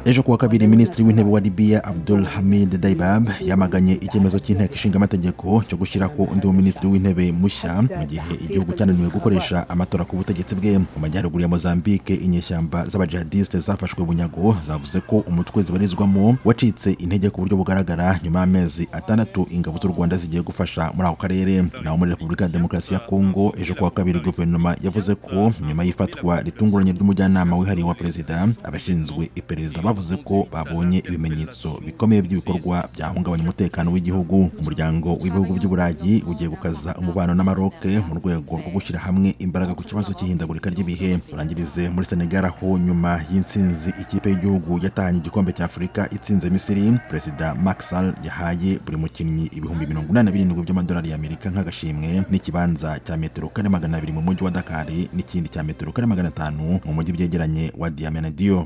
Ejo kuwa kabiri, Minisitiri w'Intebe wa Libiya Abdul Hamid Daibab yamaganye icyemezo cy'Inteko Ishinga Amategeko cyo gushyiraho undi Minisitiri w'Intebe mushya, mu gihe igihugu cyananiwe gukoresha amatora ku butegetsi bwe. Mu majyaruguru ya Mozambique, inyeshyamba z'abajihadiste zafashwe bunyago zavuze ko umutwe zibarizwamo wacitse intege ku buryo bugaragara, nyuma y'amezi 6 ingabo z'u Rwanda zigiye gufasha muri ako karere. Naho muri Repubulika ya Demokarasi ya Kongo, ejo kuwa kabiri guverinoma yavuze ko nyuma y'ifatwa ritunguranye ry'umujyanama wihariye wa perezida, abashinzwe iperereza bavuze ko babonye ibimenyetso bikomeye by'ibikorwa byahungabanya umutekano w'igihugu. Umuryango w'Ibihugu by'Uburayi ugiye gukaza umubano na Maroc mu rwego rwo gushyira hamwe imbaraga ku kibazo cy'ihindagurika ry'ibihe. Turangirize muri Senegal, aho nyuma y'intsinzi ikipe y'igihugu yatahanye igikombe cya Afurika itsinze Misiri, Perezida Macky Sall yahaye buri mukinnyi 87,000 by'amadolari y'Amerika nk'agashimwe, n'ikibanza cya metero kare 200 mu mujyi wa Dakar, n'ikindi cya metero kare 500 mu mujyi byegeranye wa Diamniadio.